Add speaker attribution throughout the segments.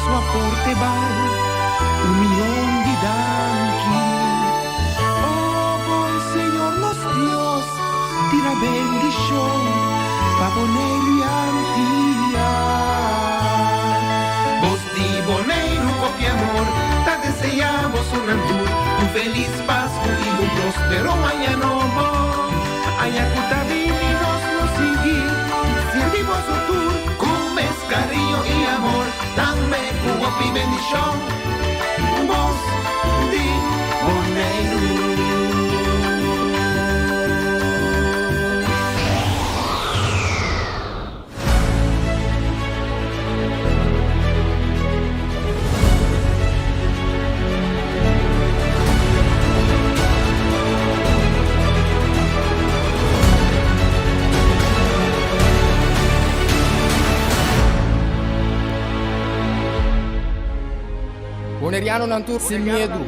Speaker 1: Boso aporte bal un mion di danki. Oh bon Señor nos Dios, tira bendishon pa Boneiru i Antia. Bos di Boneiru hopi amor ta deseá boso nan tur un felis Pasku i un prospero aña nobo. Aña ku ta bini nos lo sigui sirbi boso tur ku mes kariño i amor, tambe ku hopi bendishon. Bos di Boneiru.
Speaker 2: Bonerianonan tur sin miedu.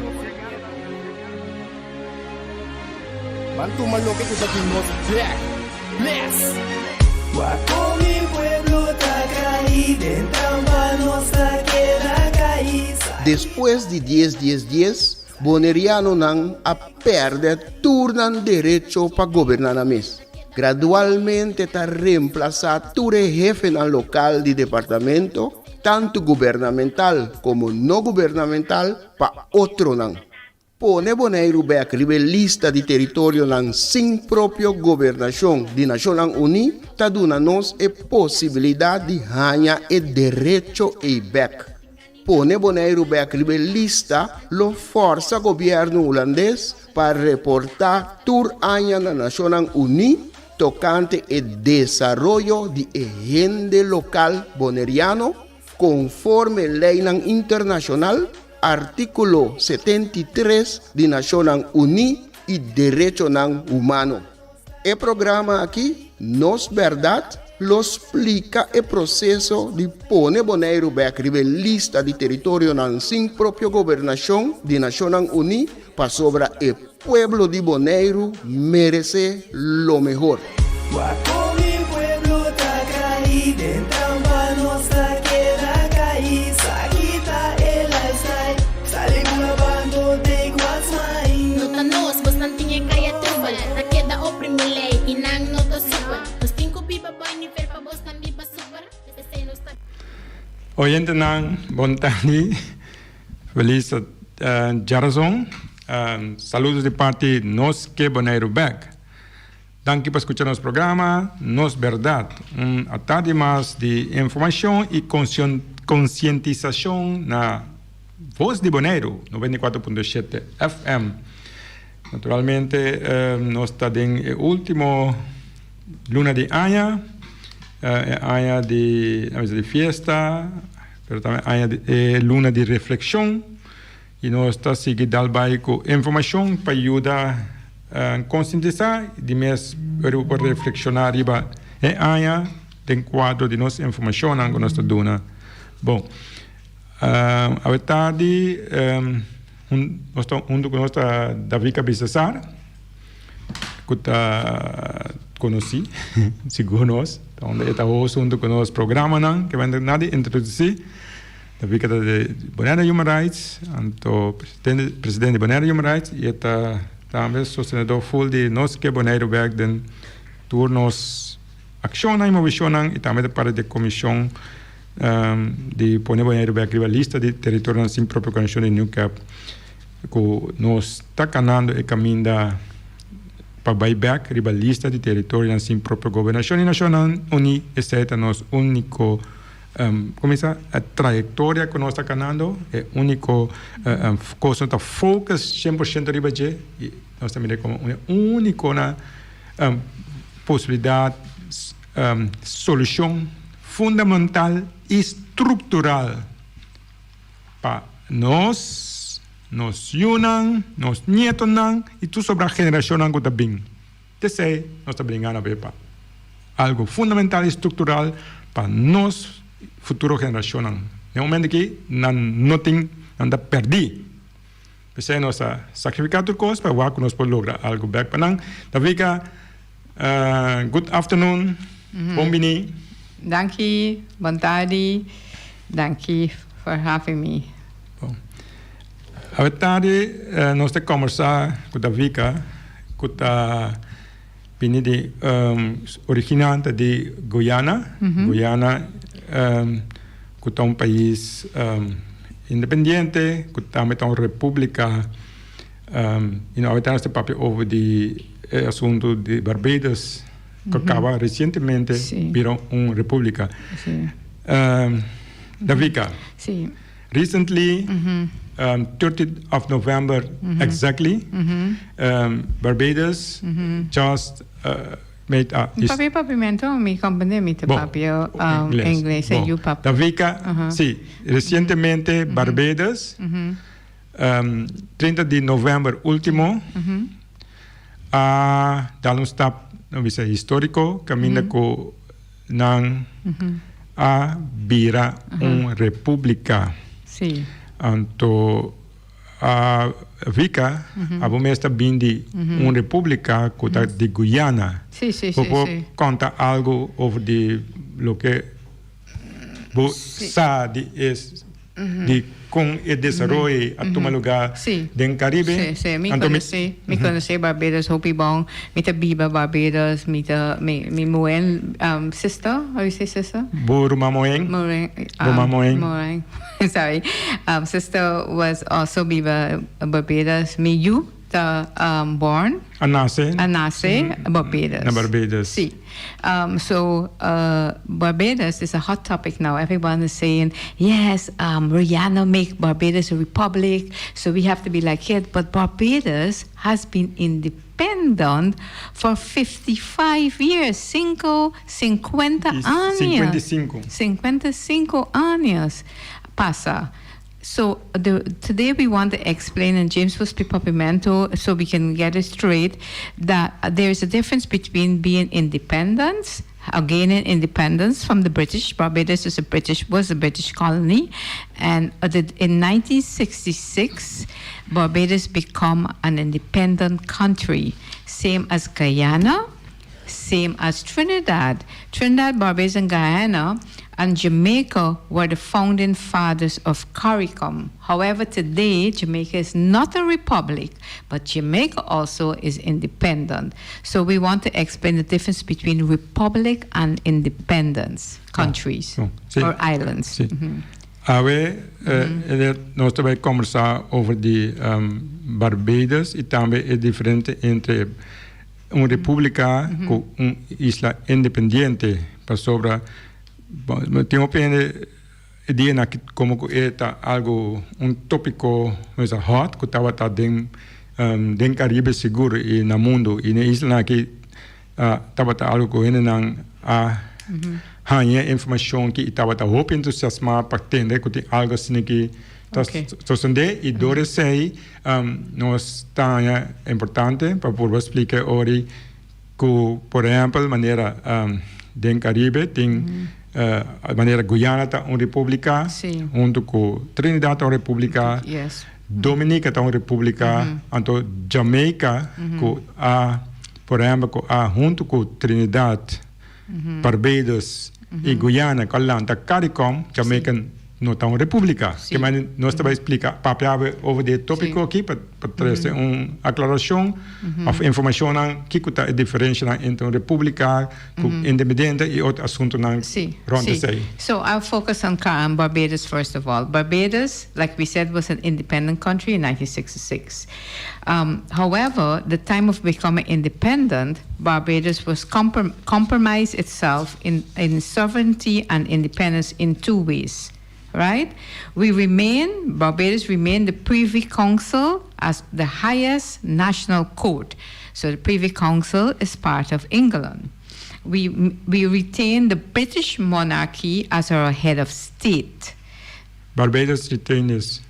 Speaker 2: Ban tuma loke ku ta di nos bek. Bless!
Speaker 3: Wak kon mi pueblo ta kai den trampa nos ta keda kai.
Speaker 4: Despues di dies dies dies, Bonerianonan a pèrdè tur nan derecho pa goberná nan mes. Gradualmente ta remplasá tur e hefenan lokal di departamento, tantu gubernamental komo no gubernamental, pa otronan. Pone Boneiru bèk riba e lista di teritorionan sin propio gobernashon di Nashonnan Uní ta duna nos e posibilidat di haña e derecho ei bèk. Pone Boneiru bèk riba e lista lo fòrsa gobièrnu hulandes pa reportá tur aña na Nashonnan Uní tokante e desaroyo di e hende lokal boneriano konforme leinan internashonal. Artíkulo 73 di Nashonnan Uní i Derechonan Humano. E programa aki, Nos Bèrdat, lo splika e proseso di pone Boneiru bèk riba e lista di teritorionan sin propio gobernashon di Nashonnan Uní pasobra e pueblo di Boneiru meresé lo mehor.
Speaker 3: Wak kon mi pueblo ta kai den trampa nos ta keda kai sa kita e lifestyle sali ku la bando take what's mine.
Speaker 5: No ta nos, bosnan tin e kaya trubel Ta keda oprimi lei i nan no ta super Nos tin ku biba boi nivel pa bosnan biba super Esei nos ta.
Speaker 6: Oyentenan, bon tardi. Feliz djarazon. Saludos di parti Nos Ke Boneiru Bek. Danki pa skucha nos programa Nos Berdad. Un atardi mas di informashon i konsientisashon na Voz di Boneiru 94.7 FM. Naturalmente nos ta den e ultimo luna di aña, e aña di fiesta. Pero tambe aña di e luna di reflexion y nos ta sigui dal bay cu informacion pa yuda concientisa y di mes pero bo por reflexiona riba e aña den cuadro di nos informacionnan cu nos ta duna. Bon, awe tardi nos ta hunto cu nos ta David Cabezasar cu ta conoci sigur nos. Ta unda e ta host hunto cu nos programanan ke bende na di introduci. David ta di Bonaire Human Rights, anto presidente di Bonaire Human Rights y e ta tambe sostenedor full di nos ke Boneiru bek den tur nos accionnan y movicionnan y tambe ta parti di e comision di pone Boneiru bek riba lista di territorionan sin propio gobernacion di NUCAP cu nos ta canando e caminda. Pa bai bek riba lista di teritorionan sin propio gobernashon di Nashonnan Uní, esei ta nos úniko kuminsá e trayektoria ku nos ta kanando, e úniko kos nos ta focus 100% riba dje i nos ta mira komo un úniko na posibilidat, solushon fundamental i struktural pa nos. Nos yunan, nos nietonan i tur sobra generashonnan ku ta bin. T'esei nos ta bringa na be pa algu fundamental i struktural pa nos futuro generashonnan. Den momento aki nan no tin, nan ta pèrdí. P'esei nos ta sakrifiká tur kos pa wak ku nos por logra algu bèk pa nan. Davika, good afternoon, bon bini.
Speaker 7: Danki, bon tardi. Danki. for having me.
Speaker 6: Bon. Awe tardi nos ta kombersá ku Davika ku ta bini di original ta di Guyana. Guyana ku ta un pais independiente ku tambe ta un repúblika. I awe tardi nos ta papia over di e asuntu di Barbados ku kaba resientemente bira un repúblika. Davika.
Speaker 7: Sí.
Speaker 6: Recently, 30 of November exactly, Barbados just made a.
Speaker 7: Papia papiamento, mi comprende mi ta papia Ingles en yu papia.
Speaker 6: Davika, sí, recientemente Barbados, 30 di november ultimo, a dal un stap, no bisa historico, caminda cu Nan a bira un repúblika.
Speaker 7: Sí.
Speaker 6: Anto a Vika, abo mes ta bin di un repúblika ku ta di Guyana.
Speaker 7: Sí, sí, sí.
Speaker 6: Bo por konta algu over di loke bo sa di e di kon e desaroyo a tuma lugar den Caribe.
Speaker 7: Sí, sí, mi conoce, mi conoce Barbados hopi bon. Mi ta biba Barbados, mi ta, mi, mi muhen, um, sister, how you say sister?
Speaker 6: Bo ruman muhen?
Speaker 7: Muhen,
Speaker 6: Ruman muhen.
Speaker 7: Muhen, sorry. Sister was also biba Barbados. Mi yu ta born.
Speaker 6: A nace.
Speaker 7: A nace Barbados.
Speaker 6: Na Barbados.
Speaker 7: Sí. So Barbados is a hot topic now. Everyone is saying, yes, Rihanna make Barbados a republic, so we have to be like it. But Barbados has been independent for 55 years. Cinco, cincuenta años.
Speaker 6: 55.
Speaker 7: 55 años pasa. So the, today we want to explain, and James will speak Papiamento so we can get it straight, that there is a difference between being independent, gaining independence from the British. Barbados is a British was a British colony, and the, in 1966, Barbados become an independent country, same as Guyana, same as Trinidad. Trinidad, Barbados, and Guyana and Jamaica were the founding fathers of CARICOM. However, today, Jamaica is not a republic, but Jamaica also is independent. So we want to explain the difference between republic and independence countries
Speaker 6: Oh, sí.
Speaker 7: or islands.
Speaker 6: Sí. Awe, nos ta bai kombersá over di Barbados i tambe e diferente entre un repúblika ku un isla independiente pasobra tin hopi hende e dianan aki komo ku e ta algu un tópiko mester hòt ku tabata den den Karibe sigur i na mundu i na e islanan aki tabata algu ku hendenan a haña informashon ki i tabata hopi entusiasmá pa tende ku tin algu asina ki ta sosodé i dor esei nos ta haña importante pa purba splika e ori ku por ehèmpel manera den Karibe tin manera Guyana ta un repúblika huntu ku Trinidad ta un repúblika Dominica ta un repúblika anto Jamaica ku a por ehèmpel ku a huntu ku Trinidad Barbados i Guyana ku a lanta Caricom, Jamaica no ta un repúblika.
Speaker 7: Sí.
Speaker 6: Ke manera nos ta bai splika, papia awe over di e tópiko aki pa pa trese un aklarashon òf informashonnan kiko ta e diferenshanan entre un repúblika ku independiente i otro asuntunan
Speaker 7: Sí,
Speaker 6: rònt
Speaker 7: sí.
Speaker 6: esei.
Speaker 7: So I'll focus on Barbados first of all. Barbados, like we said, was an independent country in 1966. Um, however, the time of becoming independent, Barbados was comprom compromised itself in, in sovereignty and independence in two ways. Right? We remain, Barbados remained the Privy Council as the highest national court. So the Privy Council is part of England. We, we retain the British monarchy as our head of state.
Speaker 6: Barbados retains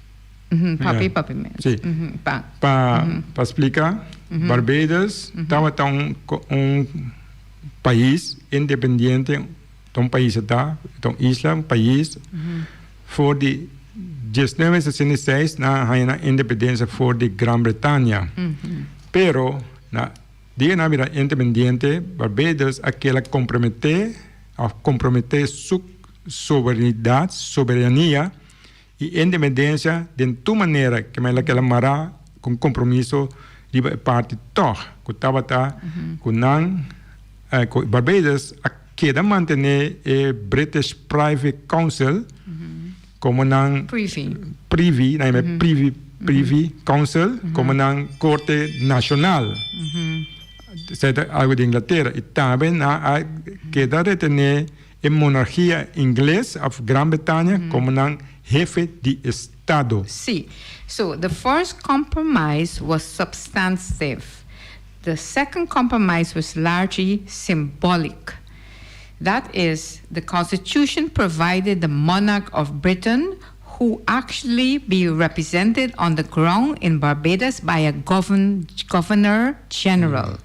Speaker 7: Papi papi mes.
Speaker 6: Sí.
Speaker 7: Pa.
Speaker 6: Pa pa splika, Barbados tabata un un pais independiente, ta un pais ta, ta un isla, un pais for di diesnuebe sesenta i seis nan a haña nan independensia for di Gran Bretania. Pero na dia nan a bira independiente, Barbados a keda komprometé òf komprometé su soberanidat, soberania. i independensia den tur manera ke men la keda mará ku un kompromiso riba e parti tòg ku tabata ku nan ku Barbados a keda mantené e British Privy Council komo nan Privy nan yama e Privy Privy Council komo nan korte nashonal esei ta algu di Inglatera i tambe nan a keda retené e monargia ingles of Gran Bretania komo nan hefe di estado.
Speaker 7: Sí. So, the first compromise was substantive. The second compromise was largely symbolic. That is, the Constitution provided the monarch of Britain who actually be represented on the ground in Barbados by a govern, governor general.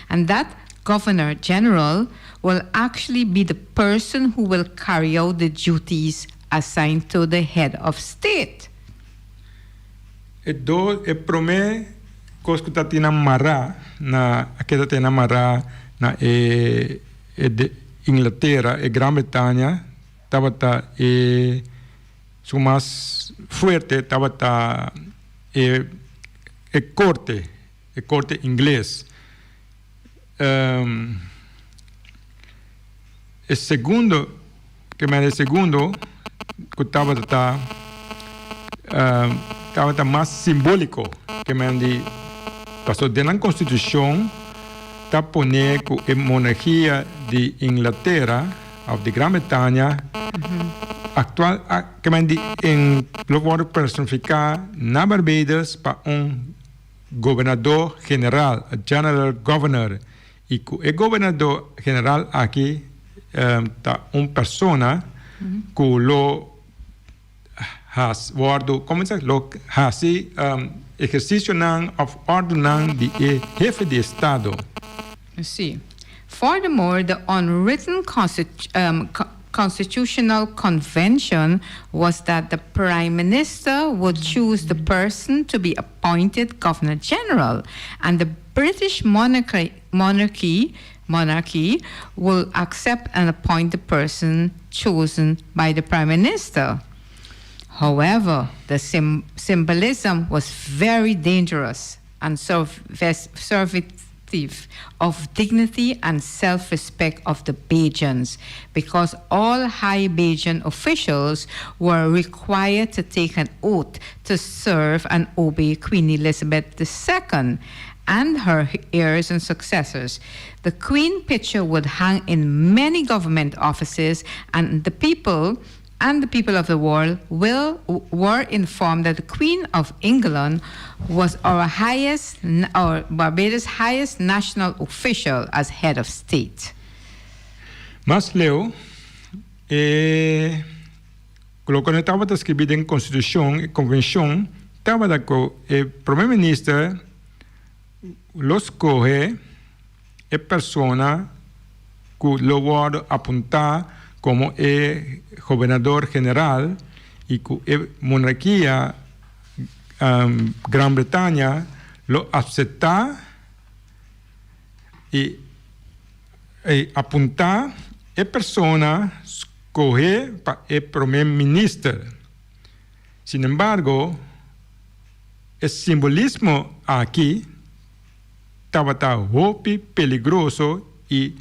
Speaker 7: And that governor general will actually be the person who will carry out the duties assigned to the head of state.
Speaker 6: E do e promé kos ku ta tin nan mará na a keda tin nan mará na e e de Inglatera, e Gran Bretania tabata e su mas fuerte tabata e e korte, e korte ingles. E segundo ke mende e segundo ku tabata ta tabata mas simboliko ke mende pasobra den nan konstitushon ta pone ku e monargia di Inglatera òf di Gran Bretania aktual ke mende lo wòrdu personifiká na Barbados pa un Gobernador General, General Governor, i ku e Gobernador General aki ta un persona ku lo has wòrdu, komo ta lo hasi ehersisionan òf òrdunan di e hefe di estado.
Speaker 7: Sí. Furthermore, the unwritten constitutional convention was that the prime minister would choose the person to be appointed governor general and the British monarchy monarchy monarchy will accept and appoint the person chosen by the prime minister. However, the symbolism was very dangerous and servitive of dignity and self-respect of the Bajans because all high Bajan officials were required to take an oath to serve and obey Queen Elizabeth II and her heirs and successors. The Queen picture would hang in many government offices and the people and the people of the world will were informed that the Queen of England was our highest our Barbados highest national official as head of state.
Speaker 6: Mas leu, e loke no tabata skibí den konstitushon, e konvenshon, tabata ku e promé minister lo skohe e persona ku lo wòrdu apuntá komo e gobernador general i ku e monarkia Gran Bretania lo aseptá i apuntá e persona skohé pa e promé minister. Sinembargo, e simbolismo aki tabata hopi peligroso i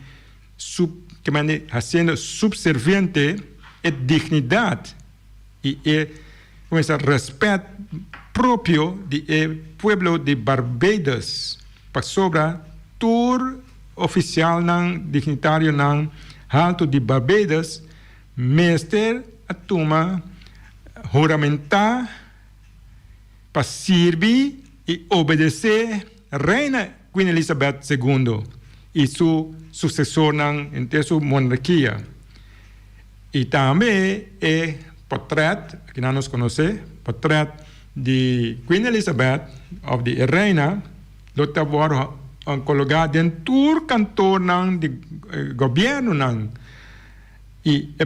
Speaker 6: sub ke mane hasiendo subserviente e dignidat i e kuminsa rèspèt propio di e pueblo di Barbados pasobra tur ofisialnan dignitarionan haltu di Barbados mester a tuma huramentá pa sirbi i obedesé Reina Queen Elizabeth Segundo i su susesornan henter su monarkia. I tambe e portret, akinan nos konosé, portret di Queen Elizabeth òf di e Reina lo ta wòrdu kologá den tur kantornan di gobièrnunan i e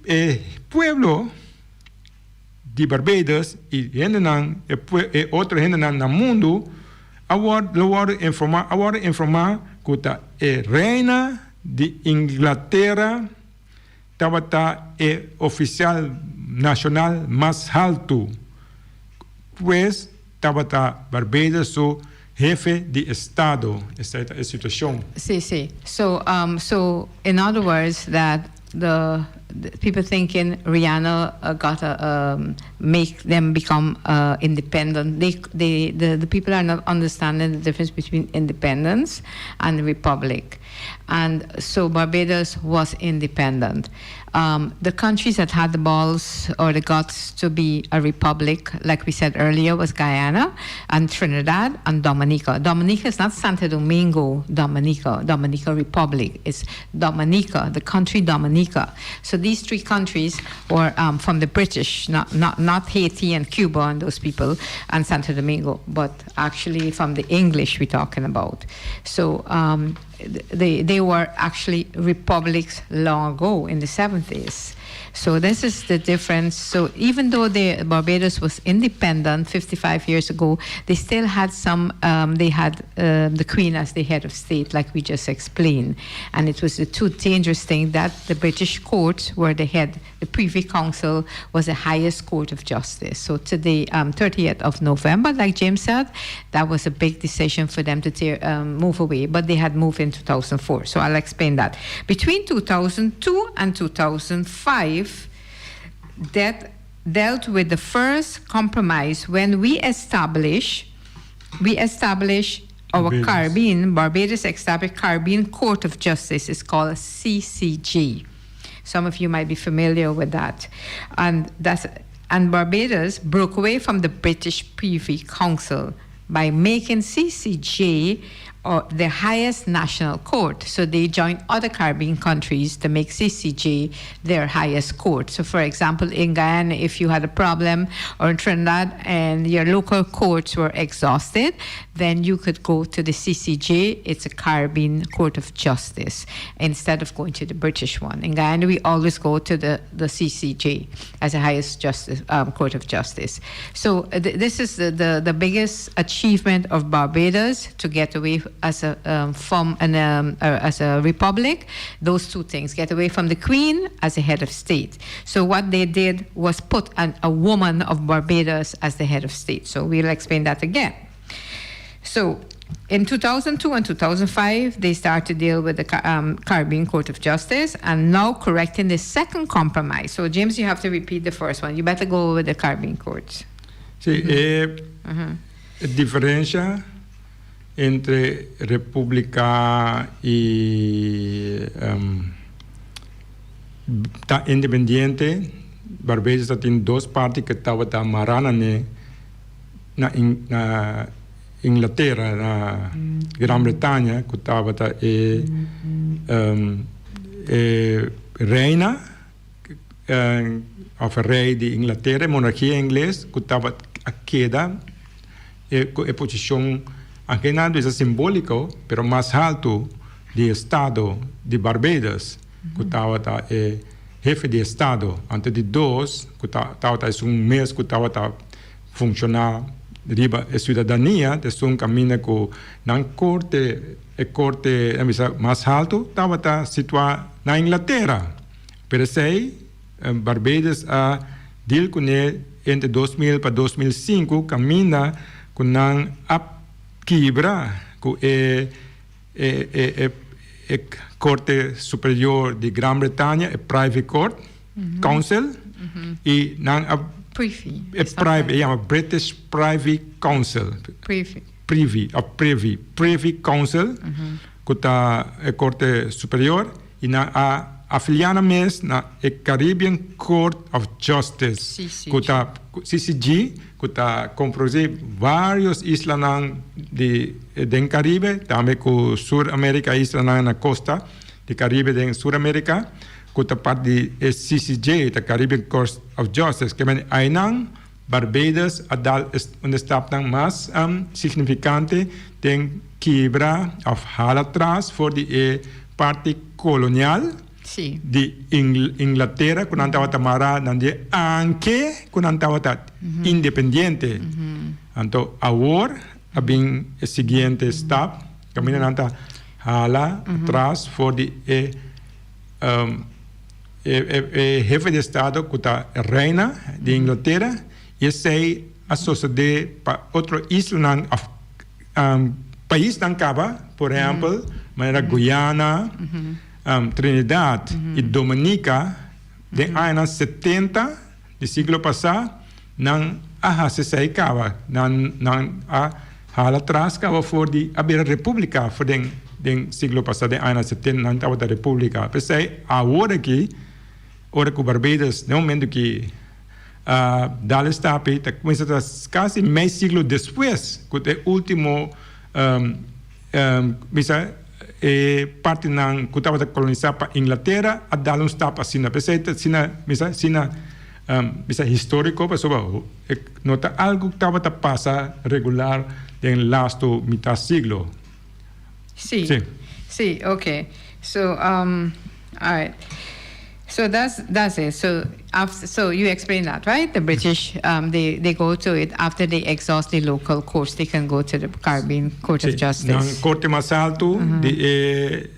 Speaker 6: e pueblo. Di Barbados i hendenan e e otro hendenan na mundu a wòrdu lo wòrdu informá a wòrdu informá ku ta e reina di Inglatera tabata e ofisial. nashonal mas haltu. Pues tabata Barbados su hefe di estado. Esei ta e situashon.
Speaker 7: Sí, sí. So, um, so in other words, that the people thinking Rihanna got a um, make them become independent. They, the people are not understanding the difference between independence and the republic. And so Barbados was independent. The countries that had the balls or the guts to be a republic, like we said earlier, was Guyana and Trinidad and Dominica. Dominica is not Santo Domingo, Dominica, Dominica Republic. It's Dominica, the country Dominica. So these three countries were from the British, not Haiti and Cuba and those people and Santo Domingo, but actually from the English we're talking about. So they were actually republics long ago in the 70s. So this is the difference. So even though the Barbados was independent 55 years ago, they still had some. They had the Queen as the head of state, like we just explained, and it was the too dangerous thing that the British courts were the head. The Privy Council was the highest court of justice. So today, 30th of November, like James said, that was a big decision for them to move away. But they had moved in 2004. So I'll explain that. Between 2002 and 2005, that dealt with the first compromise when we establish our
Speaker 6: Barbados.
Speaker 7: Caribbean, Barbados established Caribbean Court of Justice. It's called CCJ. Some of you might be familiar with that. And Barbados broke away from the British Privy Council by making CCJ the highest national court. So they joined other Caribbean countries to make CCJ their highest court. So, for example, in Guyana, if you had a problem, or in Trinidad, and your local courts were exhausted, then you could go to the CCJ. It's a Caribbean Court of Justice instead of going to the British one. In Guyana, we always go to the CCJ as the highest justice court of justice. So this is the biggest achievement of Barbados to get away as a from an as a republic. Those two things: get away from the Queen as a head of state. So what they did was put a woman of Barbados as the head of state. So we'll explain that again. So in 2002 and 2005, they started to deal with the Caribbean Court of Justice and now correcting the second compromise. So, James, you have to repeat the first one. You better go with the Caribbean courts.
Speaker 6: Sí, e diferensia entre repúblika i ta independiente, Barbados tin dos parti ku tabata mará na Inglatera, na Gran Bretaña, ku tabata e reina, òf rei di Inglatera, monarkia ingles, ku tabata a keda e posishon, aunke no ta simbóliko, pero mas haltu di estado di Barbados, ku tabata e hefe di estado. Anto di dos, ku tabata un mes ku tabata funshoná riba e siudadania, un kaminda ku nan korte, e korte mas haltu, tabata situá na Inglatera. Pero esei, Barbados a deal kuné entre 2000 pa 2005, kaminda ku nan a kibra ku e Korte Superior di Gran Bretaña, e Privy Court Council, i nan a
Speaker 7: Privy.
Speaker 6: E private, yama British Privy Council.
Speaker 7: Privy.
Speaker 6: Privy, a Privy Council, ku ta e Korte Superior, i nan a afiliá nan mes na e Caribbean Court of Justice,
Speaker 7: CCG.
Speaker 6: Ku ta CCG, ku ta komprondé vários islanan di Karibe, tambe ku Sur Amérika, islanan na kosta di Karibe di Sur Amérika, ku ta parti di CCJ, the Caribbean Court of Justice, ke men einan Barbados a dal un stap mas signifikante den kibra òf hala atras for di e parti kolonial di Inglatera ku nan tabata mará nan di aunke ku nan tabata independiente. Anto awor a bin e siguiente stap kaminda nan ta hala atras for di e E hefe di estado ku ta reina di Inglatera i esei a sosodé pa otro islanan òf paisnan kaba, por ehèmpel manera Guyana, Trinidad i Dominica den añanan setenta di siglo pasá nan a hasi esei kaba, nan nan a hala tras kaba for di a bira repúblika for den den siglo pasá den añanan setenta nan tabata repúblika. P'esei awor aki ora ku Barbados den momento ki a dal e stap ei ta kuminsá ta kasi mei siglo despues ku ta e último bisa e partinan ku tabata kolonisá pa Inglatera a dal un stap asina. P'esei ta asina bisa asina bisa históriko pasobra e no ta algu ku tabata pasa regular den lastu mitad siglo.
Speaker 7: Sí. Sí, okay. So, um, all right. So that's that's it. So after, so you explain that, right? The British um, they they go to it after they exhaust the local courts, they can go to the Caribbean Court of Justice.
Speaker 6: Nan korte mas altu di e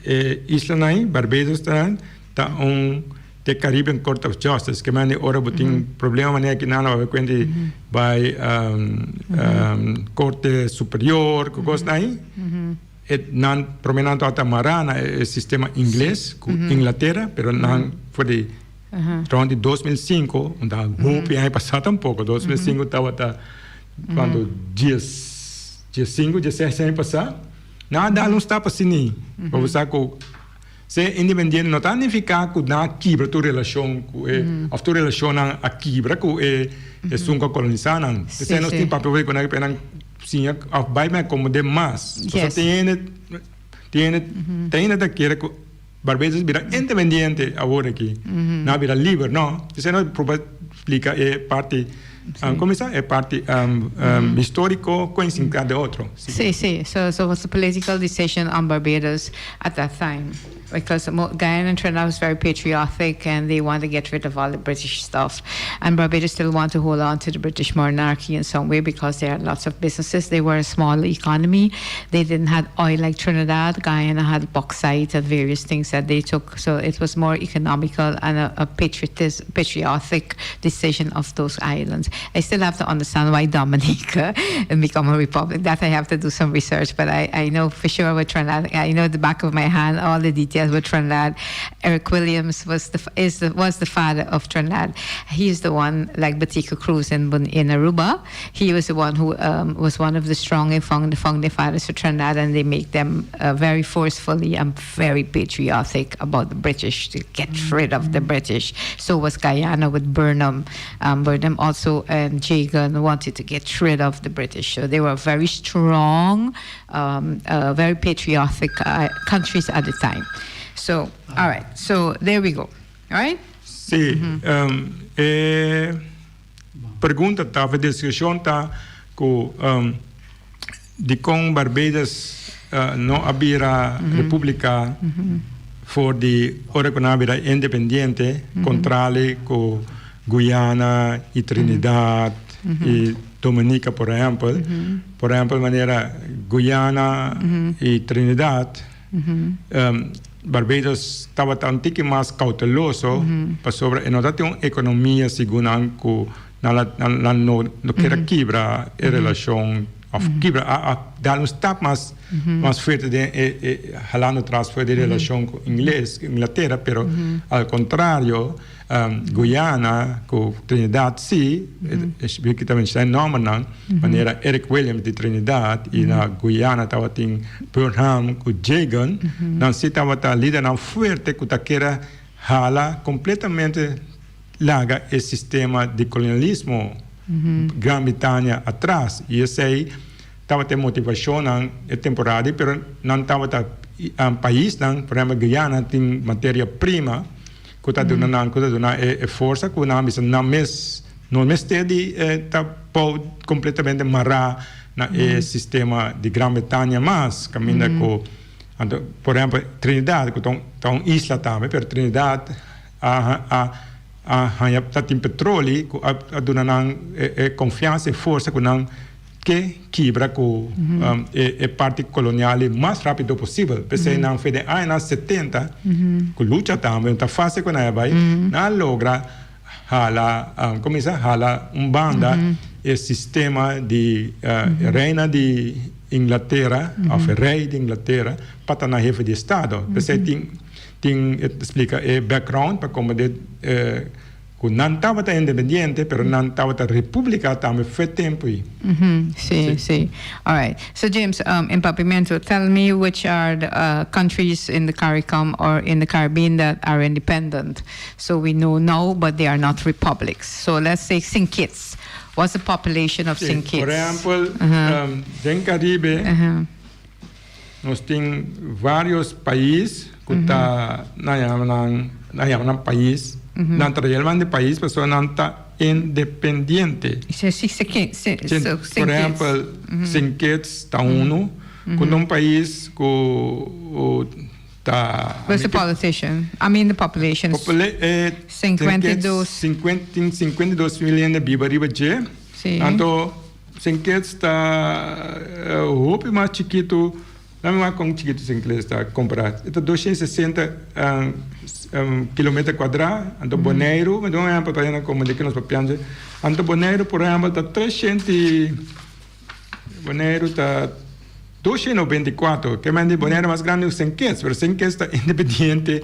Speaker 6: e islanan ei, Barbados ta ta un de Caribbean Court of Justice. Ke mende ora bo tin problema manera ki nan lo bai kuenti bai korte superior ku kosnan ei. E nan prome nan tabata mará na e sistema ingles ku Inglatera, pero nan for di rond di 2005, un ta hopi aña pasá tampoko, 2005 tabata kuantu dies diesinko, dieseis aña pasá, nan a dal un stap asini pa bo sa ku ser independiente no ta nifiká ku nan a kibra tur relashon ku e òf tur relashonnan a kibra ku e esun ku a kolonisá nan. P'esei nos tin papia ku nan nan Siña of bai me acomode mas. Pasobra tin hende, tin hende, tin hende ta kere cu Barbados bira independiente awor aki. Nan a bira liber, no. Esei nos proba splica e parti, como bisa, e parti historico cu ensinca de otro.
Speaker 7: Sí, sí. So, so was a political decision on Barbados at that time. Because Guyana and Trinidad was very patriotic and they want to get rid of all the British stuff. And Barbados still want to hold on to the British monarchy in some way because they had lots of businesses. They were a small economy. They didn't have oil like Trinidad. Guyana had bauxite and various things that they took. So it was more economical and a, a patriotic decision of those islands. I still have to understand why Dominica become a republic. That I have to do some research, but I, I know for sure with Trinidad. I know the back of my hand all the details with Trinidad. Eric Williams was the is the, was the father of Trinidad. He is the one like Batika Cruz in in Aruba. He was the one who um, was one of the strong and founding founding fathers for Trinidad, and they make them uh, very forcefully and very patriotic about the British to get rid of the British. So was Guyana with Burnham. Um, Burnham also and Jagan wanted to get rid of the British. So they were very strong, um, uh, very patriotic uh, countries at the time. So, all right. So there we go. All right?
Speaker 6: Sí. Um, e pregunta ta, of e discusion ta cu um, dicon Barbados uh, no a bira republica for di ora cu nan a bira independiente, contrali cu Guyana y Trinidad y Dominica, por ehempel. Por ehempel, manera Guyana y Trinidad, um, Barbados tabata un tiki mas cauteloso pasobra e no ta tin un economia segun nan cu nan la nan no no kier a kibra e relacion of kibra a a dal un stap mas mas fuerte den e e halando tras for di relacion cu Ingles Inglatera pero al contrario Guyana cu Trinidad si e ta menciona e nombernan manera Eric Williams di Trinidad y na Guyana tabatin Burnham cu Jagan nan si tabata lidernan fuerte cu ta kere hala completamente laga e sistema di colonialismo Gran Britania atras y esey tabata e motivacionnan e temporada pero nan tabata paisnan por ehempel Guyana tin materia prima ku ta duna nan ku ta duna e forsa ku nan a bisa nan mes no mester di ta pou kompletamente mará na e sistema di Gran Bretania mas kaminda ku anto por ehempel Trinidad ku ta un isla tambe pero Trinidad a a a haña ta tin petroli ku a duna nan e konfiansa e forsa ku nan. Ke kibra ku e parti kolonial ei mas rápido posibel. P'esei nan fe den añanan setenta, ku lucha tambe, no ta fásil ku nan a bai, nan a logra hala, kuminsá hala un banda e sistema di reina di Inglatera òf e rei di Inglatera pa ta nan hefe di estado. P'esei tin tin e ta splika e background pa komo de Ku nan tabata independiente, pero nan tabata repúblika tambe fe tempu ei.
Speaker 7: Sí, sí. All right. So James, in Papiamento, tell me which are the countries in the CARICOM or in the Caribbean that are independent. So we know now, but they are not republics. So let's say Sint Kitts. What's the population of Sint Kitts?
Speaker 6: Por ehèmpel, den Karibe nos tin vários pais ku ta nan yama nan nan yama nan pais nan ta realmente pais pasobra nan ta independiente. Por ehèmpel, Sint Kitts ta unu ku ta un pais ku ta.
Speaker 7: Who's the politician? I mean the population.
Speaker 6: 52. Tin 52 mil hende biba riba dje. Anto. Sint Kitts ta hopi mas chikitu, no mi wak kon chikitu Sint Kitts ta kompará. E ta 260 kilometer kuadrá, anto Boneiru, mi ta un ehèmpel pa hende komo di ke nos papiando, anto Boneiru por ehèmpel ta 300 i, Boneiru ta 294, ke men di Boneiru mas grandi ku Sint Kitts, pero Sint Kitts ta independiente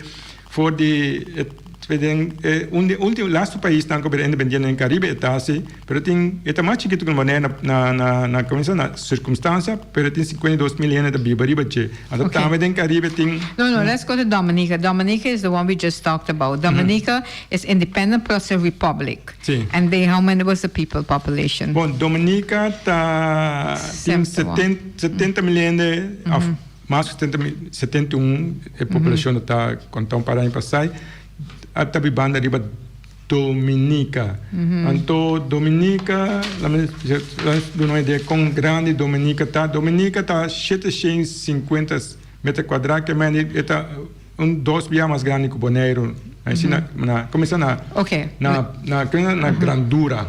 Speaker 6: for di e. Den e un di ultimo lastu paisnan ku bira independiente den Karibe e ta asi, pero tin e ta mas chikitu ku manera na na na kuminsa na sirkunstansia, pero tin 52 mil hende ta biba riba dje. Anto tambe den Karibe tin.
Speaker 7: No, no, let's go to Dominica. Dominica is the one we just talked about. Dominica is independent plus a republic.
Speaker 6: Si.
Speaker 7: And they, how many was the people population?
Speaker 6: Bon, Dominica ta tin 70 mil hende of Mas ku setenta mil, 71 e populashon ta konta un par aña pasai a ta bibanda riba Dominica. Anto Dominica, lami duna un idea kon grandi Dominica ta. Dominica ta 750 meter kuadrá, ke mende e ta un dos bia mas grandi ku Boneiru. Asina na kuminsá na na na na grandura.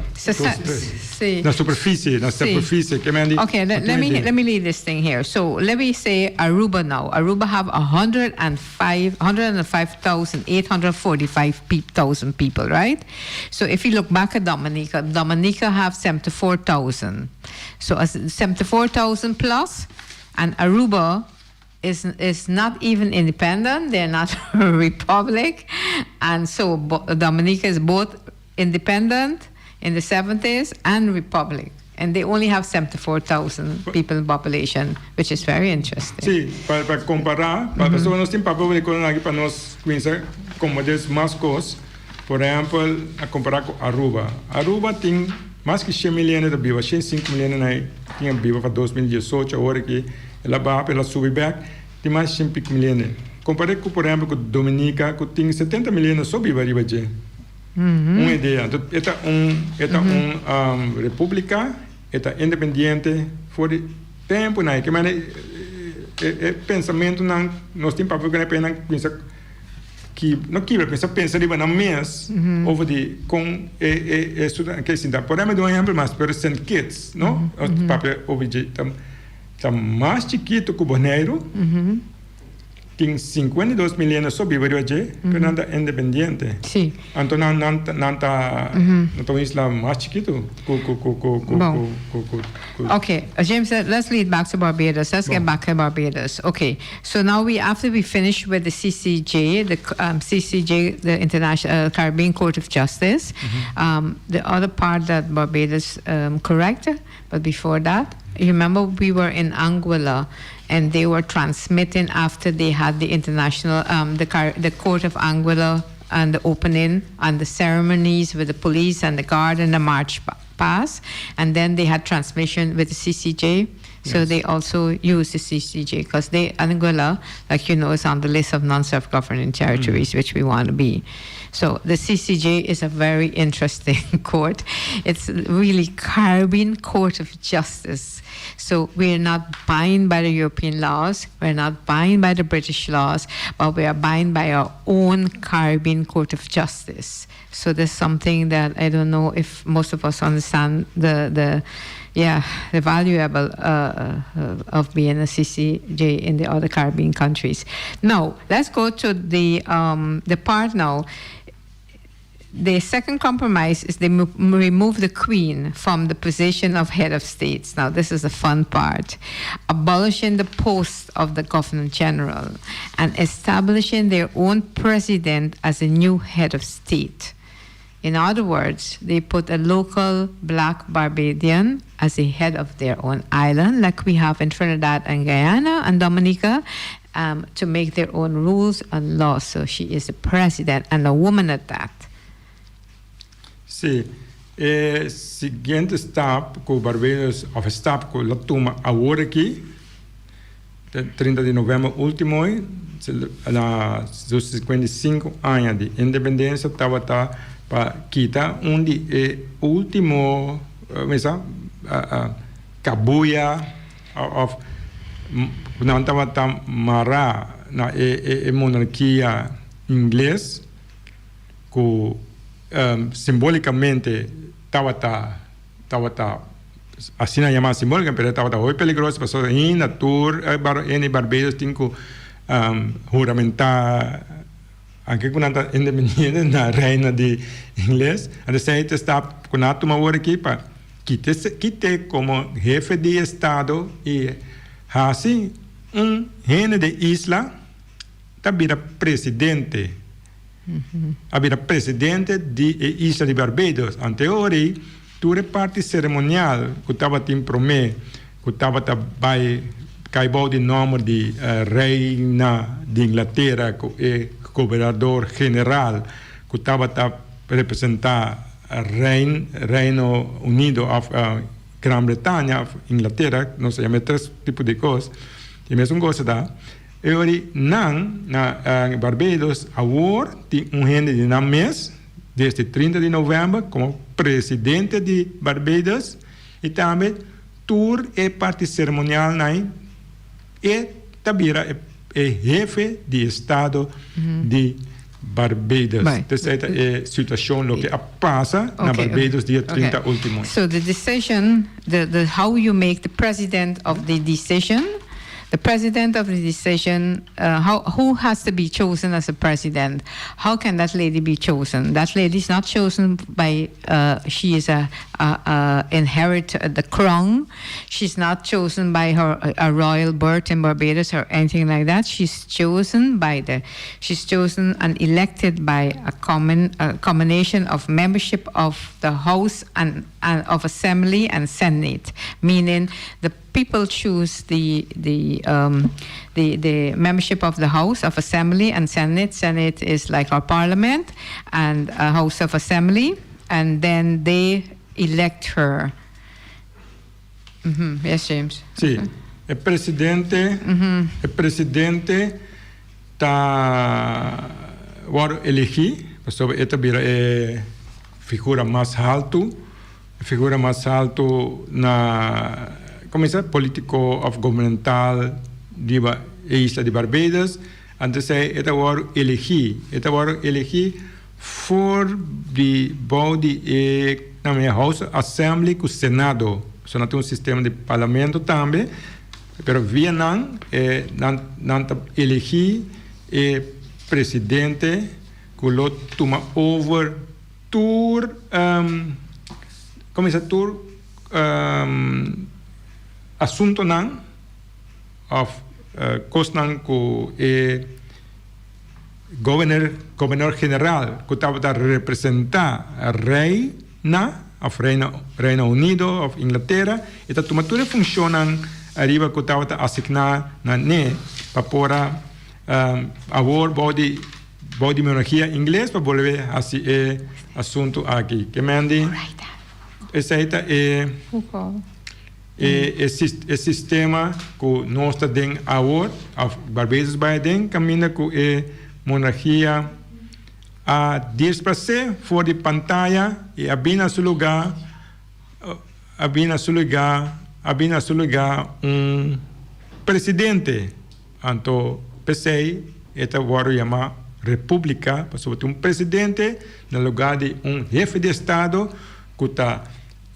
Speaker 6: Na superfisie, na superfisie. Ke men di.
Speaker 7: Okay, let me let me lead this thing here. So let me say Aruba now. Aruba have 105 105,845 thousand people, right? So if you look back at Dominica, Dominica have 74,000. So as 74,000 plus and Aruba is is not even independent. They're not a republic. And so Dominica is both independent in the 70s and republic. And they only have 74,000 people in population, which is very interesting.
Speaker 6: Sí, pa pa kompará, pa pasobra nos tin papia di kosnan aki pa nos kuminsá komo des mas kos. Por ehèmpel, a kompará ku Aruba. Aruba tin mas ku shen mil hende ta biba, shen sinku mil hende nan tin a biba pa 2018, awor aki el a baha pero el a subi bèk, tin mas shen piku mil hende. Kompar'é ku por ehèmpel ku Dominica ku tin 70 mil hende so biba riba dje. Un idea. Anto e ta un e ta un repúblika, e ta independiente for di tempunan. Ke manera e e pensamentunan nos tin papia ku nan kuminsá ki no kibra kuminsá pensa riba nan mes over di kon e e e sudan ke sinta. Por ehèmpel un ehèmpel mas pero Sint Kitts no nos papia over dje ta ta mas chikitu ku Boneiru. Tin 52 mil hende so biba riba dje, pero nan ta independiente.
Speaker 7: Sí.
Speaker 6: Anto nan nan nan ta nan ta un isla mas chikitu ku ku ku ku ku
Speaker 7: Bon.
Speaker 6: ku ku ku.
Speaker 7: Okay, James, let's lead back to Barbados. Let's get back to Barbados. Okay, so now we after we finish with the CCJ, the CCJ, the International Caribbean Court of Justice, the other part that Barbados correct, but before that, you remember we were in Anguilla and they were transmitting after they had the international, the, Car the Court of Anguilla and the opening and the ceremonies with the police and the guard and the march pass. And then they had transmission with the CCJ. So they also use the CCJ because they Anguilla, like you know, is on the list of non-self-governing territories, which we want to be. So the CCJ is a very interesting court. It's really Caribbean Court of Justice. So we're not bound by the European laws, we're not bound by the British laws, but we are bound by our own Caribbean Court of Justice. So there's something that I don't know if most of us understand the yeah the valuable of being a CCJ in the other Caribbean countries. Now let's go to the part now. The second compromise is they remove the queen from the position of head of states. Now, this is the fun part. Abolishing the post of the governor general and establishing their own president as a new head of state. In other words, they put a local black Barbadian as the head of their own island, like we have in Trinidad and Guyana and Dominica, to make their own rules and laws. So she is the president and a woman at that.
Speaker 6: Si, e siguiente stap ku Barbados, òf stap ku el a tuma awor aki, 30 di novèmber último, na 55 aña di independensia, tabata pa kita un di e último mesa kabuya òf nan tabata mará na e monarkia ingles ku simbólikamente tabata asina yamá simbólikamente, pero tabata hopi peligroso pasobra ainda tur hende di Barbados tin ku huramentá anke ku nan ta independiente na reina di ingles. Anto esei ta e stap ku nan a tuma awor aki pa kit'e komo hefe di estado i hasi un hende di isla ta bira presidente. A bira presidente di e isla di Barbados. Anteor ei, tur e parti seremonial ku tabatin promé ku tabata bai kai bou di nòmber di reina di Inglatera ku e gobernador general ku tabata representá Reino Unido òf Gran Bretania òf Inglatera, nos ta yama e tres tipo di kos, e mesun kos ta. E ora nan na Barbados awor tin un hende di nan mes desde 30 di november komo presidente di Barbados i tambe tur e parti seremonialnan e ta bira e hefe di estado di Barbados. Esei ta e situashon loke a pasa na Barbados dia 30 ultimo.
Speaker 7: So the decision, the how you make the president of the decision, the president of the decision, how who has to be chosen as a president? How can that lady be chosen? That lady is not chosen by, she is a inherit the crown. She's not chosen by her a royal birth in Barbados or anything like that. She's chosen and elected by a combination of membership of the House and of Assembly and Senate, meaning the people choose the membership of the House of Assembly and Senate. Senate is like our parliament, and a House of Assembly, and then they elect her. Yes, James.
Speaker 6: Si, e presidente ta wòrdu elegí, pasobra e ta bira e figura mas haltu, figura mas haltu na, kon ta polítiko òf gubernamental di e isla di Barbados. Anto e ta wòrdu elegí, e ta wòrdu elegí for di bou di e na House Assembly ku Senado. So nan tin un sistema di parlamento tambe, pero via nan nan ta elegí e presidente ku lo tuma over tur kon ta tur asuntonan òf kosnan ku e governor general ku tabata representá reina òf Reino Unido òf Inglatera e ta tuma tur e funshonnan ariba ku tabata asigná na ne pa por awor bou di monarkia ingles pa bolbe hasi e asuntu aki. Ke men di esei ta e
Speaker 7: Who call?
Speaker 6: E e sistema ku nos ta den awor, òf Barbados bai aden, kaminda ku e monargia a disparsé for di pantaya i a bini na su lugá, a bini na su lugá, a bini na su lugá un presidente. Anto p'esei e ta wòrdu yamá repúblika, pasobra tin un presidente na lugá di un hefe di estado ku ta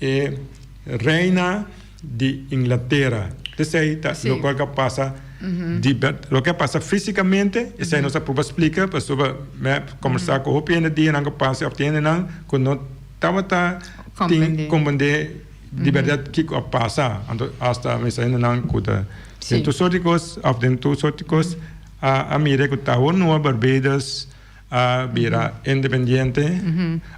Speaker 6: e reina di Inglatera. P'esei ta lokual ku a pasa di loke a pasa físikamente, esei nos a pruba splika pasobra mi a kombersá ku hopi hende dianan ku pasa òf tin hendenan ku no tabata tin komprendé di bèrdat kiko a pasa. Anto asta mester hendenan ku ta den tur sort di kos òf den tur sort di kos a mira ku ta awor numa Barbados a bira independiente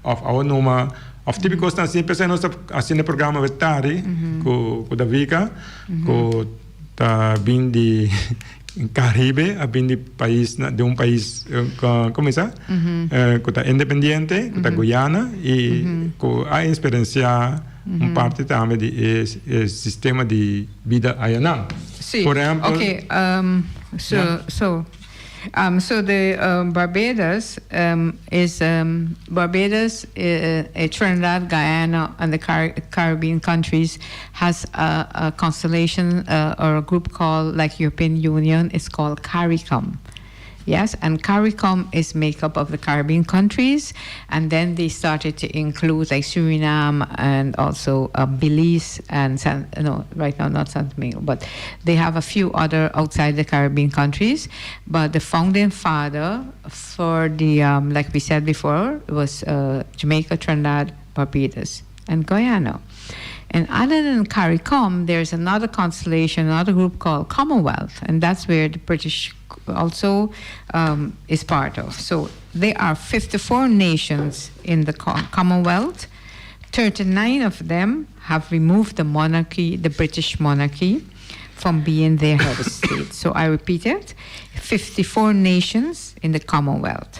Speaker 6: òf awor numa òf tipo di kosnan asin. P'esei nos ta hasiendo e programa Wetari ku Davika ku ta bin di Caribe, a bin di pais di un pais komo bisa ku ta independiente ku ta Guyana i ku a eksperensiá un parti tambe di e sistema di bida ayanan.
Speaker 7: Sí.
Speaker 6: Por ehempel.
Speaker 7: Okay, so,
Speaker 6: Ja.
Speaker 7: so, so the Barbados is Barbados, Trinidad, Guyana and the Car- Caribbean countries has a, a constellation or a group called like European Union. It's called CARICOM. Yes, and CARICOM is made up of the Caribbean countries, and then they started to include like Suriname and also Belize and San, no, right now not San Domingo, but they have a few other outside the Caribbean countries. But the founding father for the, like we said before, was Jamaica, Trinidad, Barbados, and Guyana. And other than CARICOM, there's another constellation, another group called Commonwealth, and that's where the British also is part of. So there are 54 nations in the Commonwealth. 39 of them have removed the monarchy, the British monarchy, from being their head of state. So I repeat it 54 nations in the Commonwealth.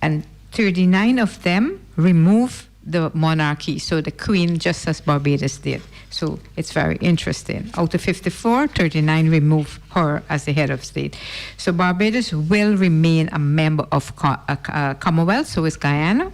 Speaker 7: And 39 of them remove the monarchy, so the queen, just as Barbados did. So it's very interesting. Out of 54, 39 remove her as the head of state. So Barbados will remain a member of Commonwealth, so is Guyana.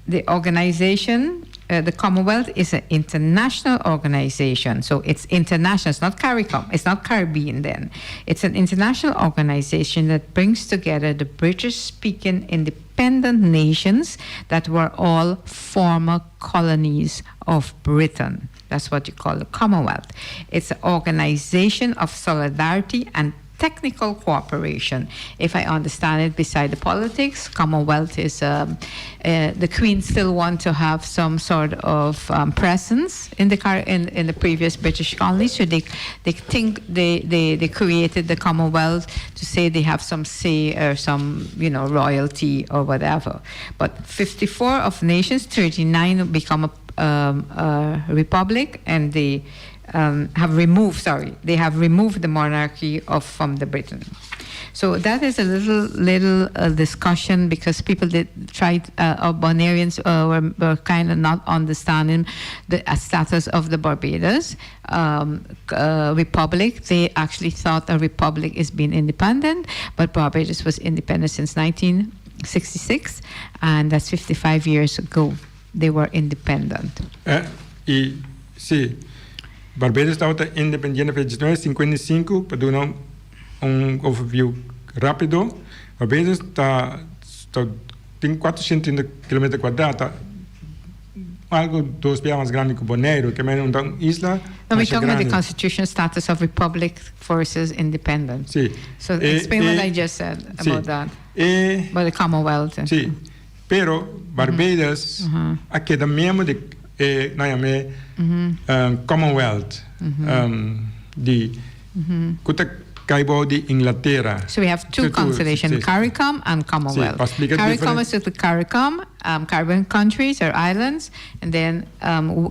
Speaker 7: The organization, the Commonwealth, is an international organization. So it's international. It's not CARICOM. It's not Caribbean then. It's an international organization that brings together the British-speaking independent nations that were all former colonies of Britain. That's what you call the Commonwealth. It's an organization of solidarity and technical cooperation. If I understand it, beside the politics, Commonwealth is the Queen still want to have some sort of presence in the car in the previous British colonies. So they think they created the Commonwealth to say they have some say or some royalty or whatever. But 54 of nations, 39 become a republic, and they have removed, sorry, they have removed the monarchy of from the Britain. So that is a little discussion because people did try, or Bonaireans were kind of not understanding the status of the Barbados Republic. They actually thought a republic is being independent, but Barbados was independent since 1966, and that's 55 years ago. They were independent.
Speaker 6: I si, Barbados tabata independiente for 1955, pa duna un overview rápido. Barbados ta tin 430 kilometer kuadrá, ta algu dos bia mas grandi ku Boneiru, ke men un isla.
Speaker 7: No, we're talking about the constitutional status of republic versus independent.
Speaker 6: Si.
Speaker 7: So explain what I just said about that. About the Commonwealth.
Speaker 6: Si. Pero Barbados a keda miembro di e nan yam'é Commonwealth di ku ta kai bou di Inglatera.
Speaker 7: So we have two constellations, CARICOM and Commonwealth.
Speaker 6: Si, pa splika
Speaker 7: CARICOM is with the CARICOM, Caribbean countries or islands, and then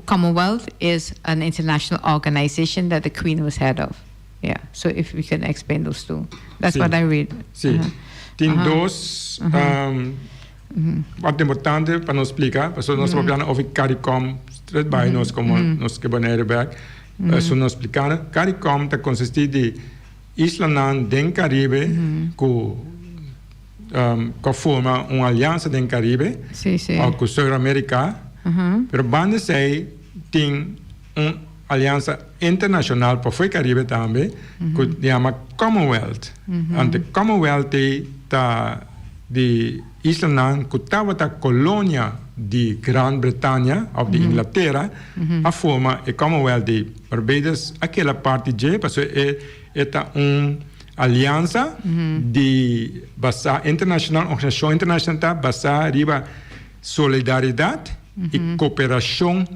Speaker 7: Commonwealth is an international organization that the Queen was head of. Yeah, so if we can explain those two. That's what I read.
Speaker 6: Si. Tin dos parti importante pa nos splika, pasobra nos ta papiando over CARICOM. bai nos komo nos ke Bonaire bek. So nos splika CARICOM ta konsistí di islanan den Karibe ku ku a forma un aliansa den Karibe òf ku Suramérika. Pero banda esei tin un aliansa internashonal pafó e Karibe tambe ku yama Commonwealth. Anto Commonwealth ei ta di islanan ku tabata kolonia di Gran Bretania òf di Inglatera a forma e Commonwealth di Barbados a keda parti dje pasobra e e ta un aliansa di basá internashonal, organisashon internashonal ta basá riba solidaridat i koperashon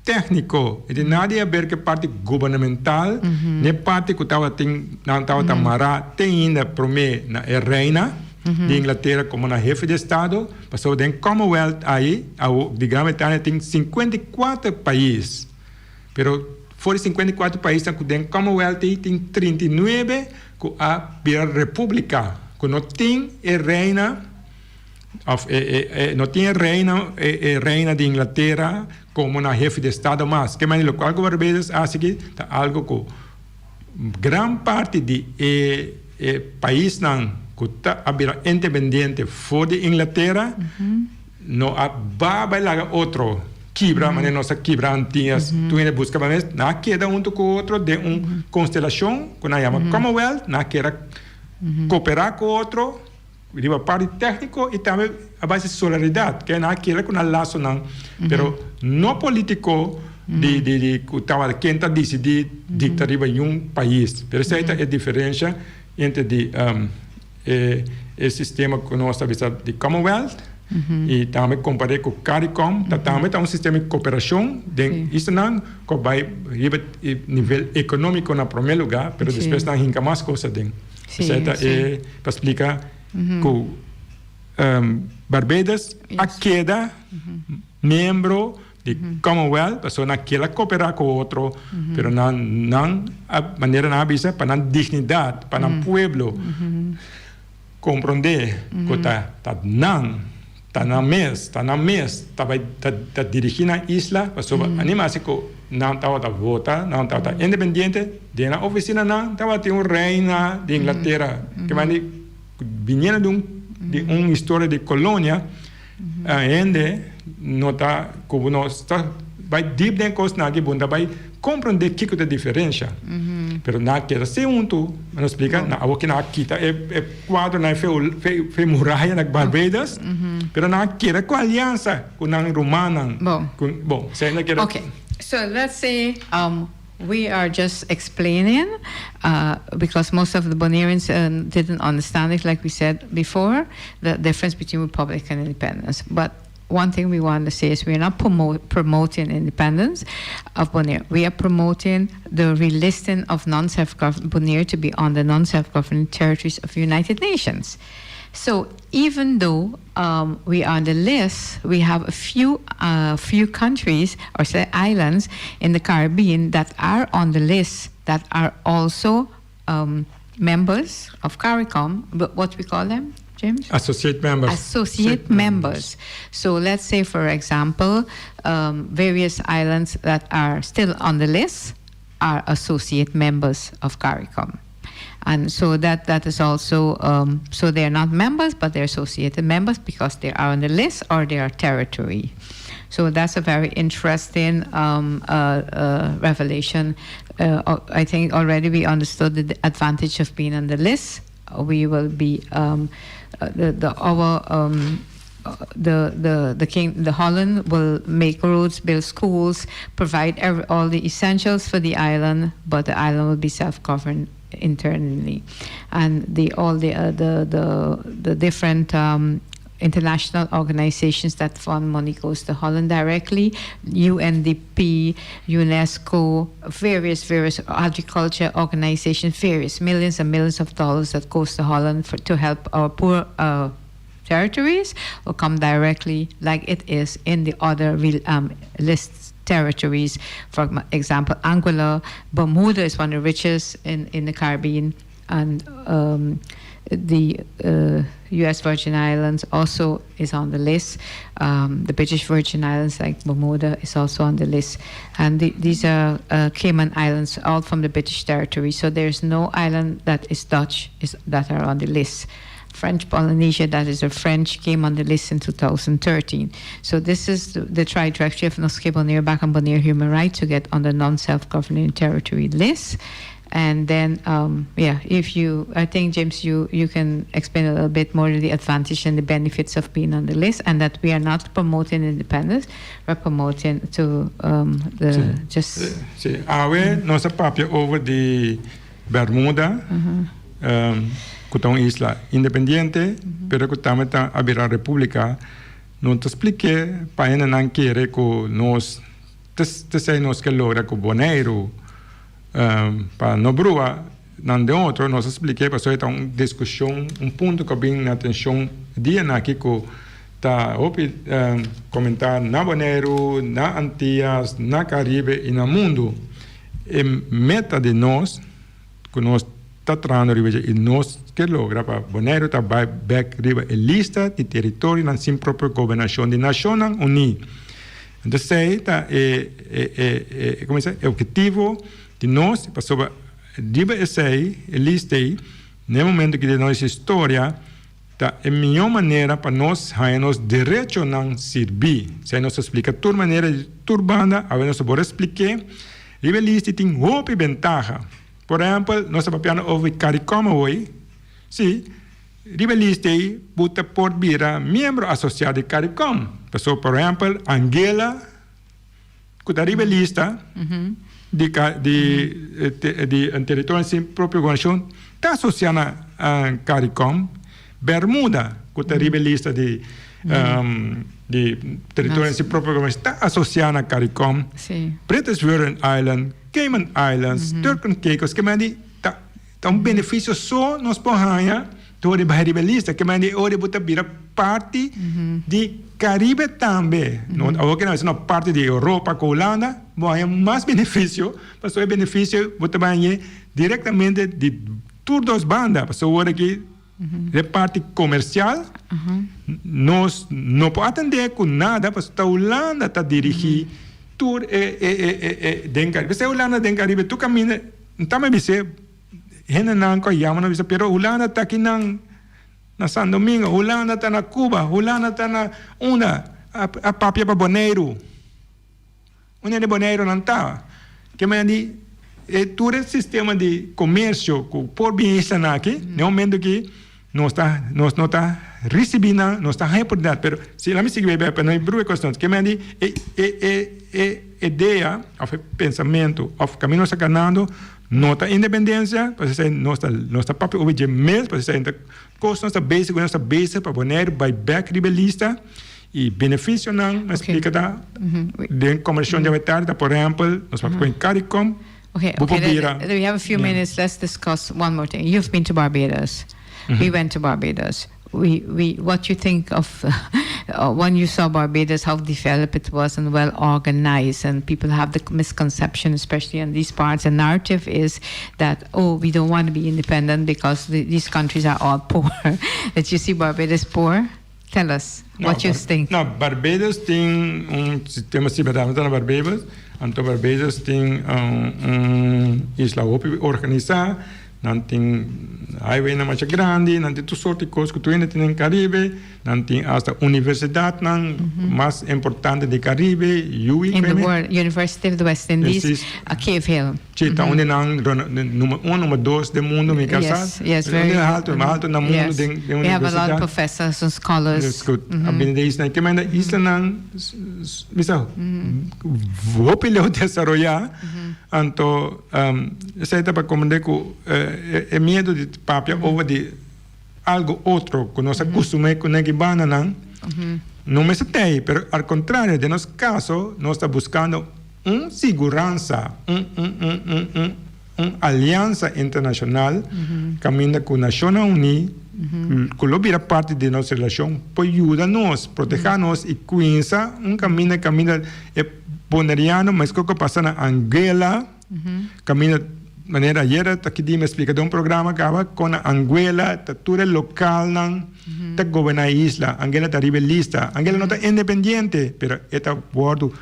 Speaker 6: Tékniko, e tin nada di haber ku e parti gubernamental, ni e parti ku tabatin, nan tabata mará te ainda promé na e reina di Inglatera komo na hefe di estado, pasobra den Commonwealth ayi, awo, di Gran Bretania tin 54 pais, pero for di 54 paisnan ku den Commonwealth ei tin 39 ku a bira repúblika, ku no tin e reina. Of e e e no tin e reina e e reina di Inglatera komo na hefe di estado mas. Ke manera lokual ku Barbados hasi aki ta algo ku gran parti di e e paisnan ku ta a bira independiente for di Inglatera no a ba bai laga otro kibra manera nos a kibra Antias tur hende buska pa mes nan a keda huntu ku otro den un konstelashon ku nan yama Commonwealth nan a keda kopera ku otro. Riba parti tecnico y tambe a base solidaridad, ke nan a kere cu nan lasonan, pero no politico di di di cu tabata ken ta dicidi dicta riba yun pais. Pero esey ta e diferencia entre di e e sistema cu nos ta bisa di Commonwealth y tambe compare cu Caricom ta tambe ta un sistema di cooperacion den islanan cu a bay riba e nivel economico na prome lugar, pero despues nan hinca mas cosa den. Esei ta e pa splika ku Barbados a keda miembro di Commonwealth pasobra nan kier a koperá ku otro pero nan nan a manera nan a bisa pa nan dignidat pa nan pueblo komprondé ku ta ta nan Ta nan mes, ta nan mes ta bai ta ta dirigí nan isla pasobra anima hasi ku nan tabata vota, nan tabata independiente, den nan ofisinanan tabatin un reina di Inglatera ke mandi biniendo di un di un historia di kolonia hende no ta ku bo no ta bai dip den kosnan aki bo no ta bai Comprende kico ta diferencia. Pero nan a keda sin hunto, mi a splica, nan awor nan a kita e e cuadro nan e fe muraya na Barbados, pero nan a keda cu aliansa cu nan rumannan.
Speaker 7: Bon.
Speaker 6: Cu, bon, esey nan keda.
Speaker 7: Okay, so let's say we are just explaining because most of the Bonaireans didn't understand it like we said before, the difference between republic and independence. But one thing we want to say is we are not promoting independence of Bonaire. We are promoting the relisting of non-self-governed Bonaire to be on the non-self-governing territories of United Nations. So even though um, we are on the list, we have a few uh, few countries or say islands in the Caribbean that are on the list that are also um, members of CARICOM, but what we call them, James?
Speaker 6: Associate members.
Speaker 7: Associate members. So let's say, for example, um, various islands that are still on the list are associate members of CARICOM. And so that, that is also, um, so they are not members, but they're associated members because they are on the list or they are territory. So that's a very interesting um, uh, uh, revelation. Uh, I think already we understood the advantage of being on the list. We will be um, the, the our um, the the the king the Holland will make roads, build schools, provide every, all the essentials for the island, but the island will be self-governed internally, and the all the uh, the the the different um, international organizations that fund money goes to Holland directly, UNDP, UNESCO, various various agriculture organizations, various millions and millions of dollars that goes to Holland for, to help our poor uh, territories will come directly like it is in the other real, um, lists territories. For example, Anguilla, Bermuda is one of the richest in, in the Caribbean, and um, The US Virgin Islands also is on the list. The British Virgin Islands, like Bermuda, is also on the list. And these are Cayman Islands, all from the British territory. So there's no island that is Dutch is, that are on the list. French Polynesia, that is a French, came on the list in 2013. So this is the trajectory of nos ke Bonaire back on Bonaire human rights to get on the non-self-governing territory list. And then, yeah, if you, I think, James, you can explain a little bit more the advantage and the benefits of being on the list, and that we are not promoting independence, we're promoting to the just.
Speaker 6: Si, awe nos a papia over di Bermuda, ku ta un isla independiente, pero ku tambe ta a bira repúblika. No ta splik'é pa hendenan kere ku nos t'esei nos ke logra ku Boneiru pa no brua nan den otro. Nos a splik'é pasobra e ta un diskushon, un punto ku a bin na atenshon dianan aki ku ta hopi komentá na Boneiru, na Antias, na Karibe i na mundu. E meta di nos ku nos ta trahando riba dje i nos ke logra pa Boneiru ta bai bek riba e lista di teritorionan sin propio gobernashon di Nashonnan Uní. Enton esei ta e e e komo e ophetivo di nos pasobra riba esei e lista ei na e momento ki den nos historia Ta e mihó manera pa nos haña nos derechonan sirbí. Esei nos ta splika tur manera di tur banda, awe nos ta por esplik'é. Riba e lista tin hopi bentaha. Por ehèmpel, nos ta papiando over Caricom awor. Sí, riba e lista ei bo ta por bira miembro asosiá di Caricom. Pasobra, por ehèmpel, Anguilla ku ta riba e lista di di un teritorio sin propio gobernashon ta asosiá na Caricom, Bermuda ku ta riba e lista di di teritorio sin propio gobernashon ta asosiá na Caricom, British Virgin Island, Cayman Islands, Turk and Caicos, ke mende ta ta un benefisio so nos por haña Dor di bai riba e lista, ke manera di ora bo ta bira parti di Caribe tambe. No, awor ke nan no parti di Europa ku Hulanda, bo haña mas benefisio, pasobra e benefisio bo ta bai hañ'é direktamente di tur dos banda. Pasobra awor aki e parti komersial nos no por atendé ku nada, pasobra ta Hulanda ta dirigí tur e e e e den Caribe. P'esei Hulanda den Caribe tur kaminda, ta mi bis'é. Hendenan ku a yama nan bisa, pero Hulanda ta akinan na San Domingo, Hulanda ta na Cuba, Hulanda ta na unda? A papia pa Boneiru. Unda di Boneiru nan ta? Ke manera di e tur e sistema di komersio ku por bin islanan aki, na e momento ki nos ta nos no ta risibí nan, nos ta haña oportunidat, pero si laat mi sigui bebe pa no e brua e kuestion, ke manera di e e e e idea òf e pensamentu òf kaminda nos ta ganando No ta independencia, pasobra esei nos ta nos ta papia over dje mes, pasobra esei ta cos nos ta bezig cu nos ta bezig pa Boneiru bay bek riba e lista y beneficionan mi a splica ta den conversacion djawe tardi ta por ehempel nos papia cu e Caricom
Speaker 7: Okay,
Speaker 6: bo por
Speaker 7: okay,
Speaker 6: bira
Speaker 7: we have a few minutes, let's discuss one more thing. You've been to Barbados. We went to Barbados. We, we, what you think of when you saw Barbados, how developed it was and well organized, and people have the misconception, especially in these parts. The narrative is that, oh, we don't want to be independent because the, these countries are all poor. Did you see Barbados poor? Tell us
Speaker 6: No,
Speaker 7: what you
Speaker 6: Bar-
Speaker 7: think.
Speaker 6: No, Barbados tin un sistema si berdad. Mi ta na Barbados, anto Barbados tin un, un isla hopi organisa. Nan tin highwaynan masha grandi, nan tin tur sorti kos ku tur hende tin den Karibe. Nan tin asta universidatnan mas importante di Karibe, UWI.
Speaker 7: In the world, University of the West Indies,
Speaker 6: Precies.
Speaker 7: Cave Hill.
Speaker 6: Si, ta un di nan number un, number dos den mundo, mi ka sa.
Speaker 7: Yes, yes,
Speaker 6: Un
Speaker 7: very.
Speaker 6: di haltu, mas haltu na mundo
Speaker 7: Yes.
Speaker 6: den den
Speaker 7: We have a lot of
Speaker 6: universidat.
Speaker 7: professors and scholars.
Speaker 6: Yes, ku a bini den islanan. Ke manera islanan, mi sa, hopi leu desaroyá. Anto esei ta pa komprendé ku e miedu di papia over di algu otro ku nos a kustumé ku negi bandanan no mester tei, pero al kontrario den nos kaso nos ta buskando un siguransa, un un un un un un aliansa internashonal kaminda ku Nashonnan Uní ku lo bira parti di nos relashon por yuda nos, protehá nos i kuinsa un kaminda kaminda e Boneriano, meskos ku a pasa na Anguilla, kaminda. Manera ayera ta ki di mi a splika den un programa kaba kon na Anguela ta tur e lokalnan ta goberná e isla. Anguela ta riba e lista. Anguela no ta independiente pero e ta wòrdu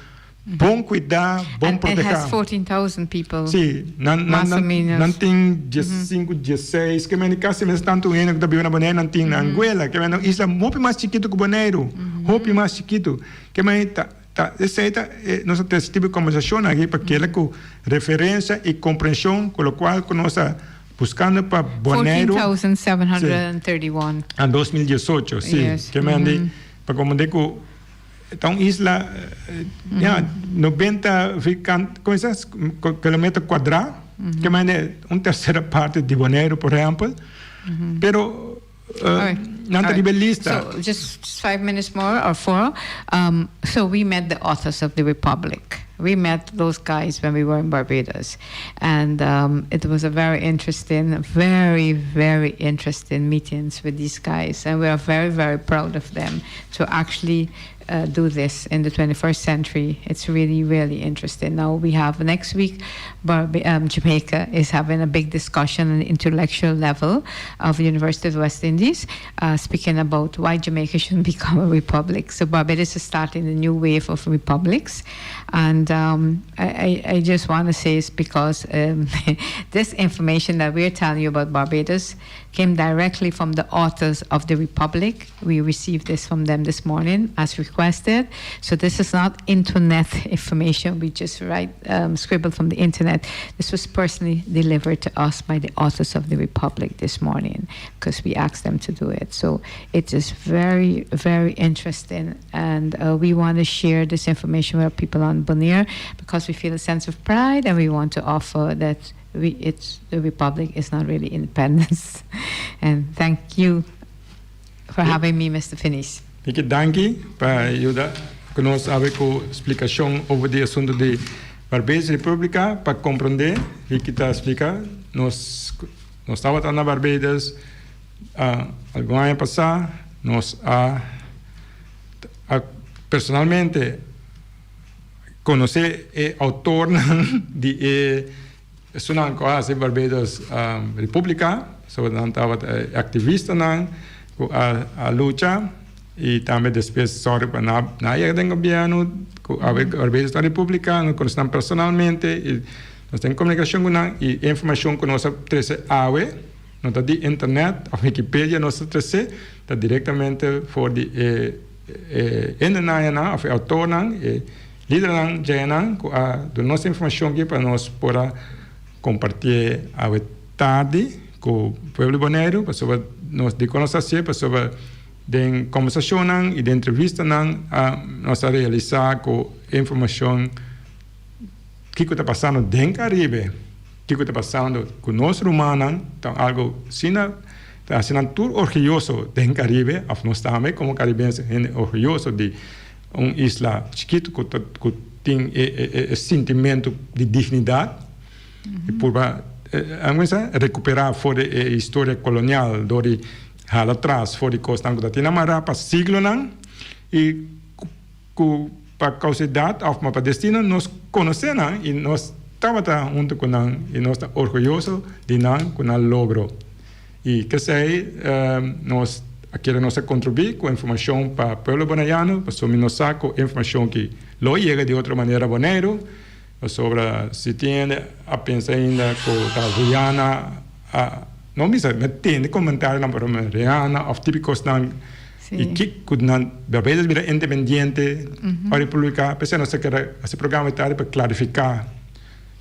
Speaker 6: bon kuidá, bon
Speaker 7: And it
Speaker 6: protehá.
Speaker 7: has 14,000 people,
Speaker 6: Sí, nan nan
Speaker 7: mas o
Speaker 6: nan
Speaker 7: menos.
Speaker 6: nan tin diesinku, diesseis, ke mende kasi mes tantu hende ku ta biba na Boneiru nan tin na Anguela. Ke mende un isla hopi mas chikitu ku Boneiru, hopi mas chikitu. Ke mende ta Ta esei ta e nos ta trese tipo di kombersashon aki pa keda ku referensia i komprenshon ku lokual ku nos ta buskando pa Boneiru.
Speaker 7: 14,731.
Speaker 6: A 2018, si.
Speaker 7: Yes.
Speaker 6: Ke men di pa komprende ku ta un isla ya 90 virkan komo sa kilometer kuadrá ke men di un tersera parti di Boneiru por ehèmpel pero Nan ta riba e lista.
Speaker 7: So, just five minutes more or four. Um, so we met the authors of the Republic. We met those guys when we were in Barbados. And um, it was a very interesting, very, very interesting meetings with these guys. And we are very, very proud of them to actually uh, do this in the 21st century. It's really, really interesting. Now we have next week, Barb- um, Jamaica is having a big discussion on the intellectual level of the University of the West Indies, uh, speaking about why Jamaica shouldn't become a republic. So Barbados is starting a new wave of republics. And um, I, I, I just want to say it's because um, this information that we're telling you about Barbados came directly from the authors of the Republic. We received this from them this morning as requested. So this is not internet information. We just write um, scribbled from the internet. This was personally delivered to us by the authors of the Republic this morning because we asked them to do it. So it is very, very interesting. And uh, we want to share this information with people on Bonaire because we feel a sense of pride and we want to offer that we, it's, the Republic is not really independence. and thank you for having me, Mr. Finis.
Speaker 6: Hopi danki pa yuda ku nos awe ku splikashon over di asuntu di Barbados Repúblika pa komprondé Ricky ta splika nos nos tabata na Barbados algun aña pasá nos a a personalmente konosé e outornan di e Esunnan ku a hasi Barbados Repúblika, pasobra nan tabata e aktivistanan ku a lucha i tambe despues sòru pa nan a yega den gobièrnu ku awe Barbados ta un repúblika, nos konosé nan personalmente i nos tin komunikashon ku nan i e informashon ku nos a trese awe no ta di internet òf wikipedia nos a trese ta direktamente for di e hendenan òf e outornan e Lidernan djayanan ku a duna nos informashon aki pa nos por a kompartié awe tardi ku pueblo di Boneiru pasobra nos dikon nos a hasié pasobra den kombersashonnan i den entrevistanan a nos a realisá ku e informashon kiko ta pasando den Karibe kiko ta pasando ku nos rumannan ta algu asina ta hasi nan tur orguyoso den Karibe òf nos tambe komo karibense hende orguyoso di Un isla chikitu ku ta ku tin e e e sintimentu di dignidat i purba a rekuperá for di e historia kolonial dor di hala atras for di kosnan ku ta tin amará pa siglonan i ku pa kausidat òf pa destino nos konosé nan i nos tabata huntu ku nan i nos ta orguyoso di nan ku nan logro. I kesei nos a kere nos a kontribuí ku informashon pa pueblo boneiano, pasobra mi no sa ku e informashon ki lo yega di otro manera Boneiru, pasobra si tin hende a pensa ainda ku ta Rihanna a, no bisa, mi a tende komentarionan por ejemplo Rihanna òf tipo kosnan i ki ku nan Barbados bira independiente pa republika, p'esei nos ta kere hasi programa di tardi pa klarifiká.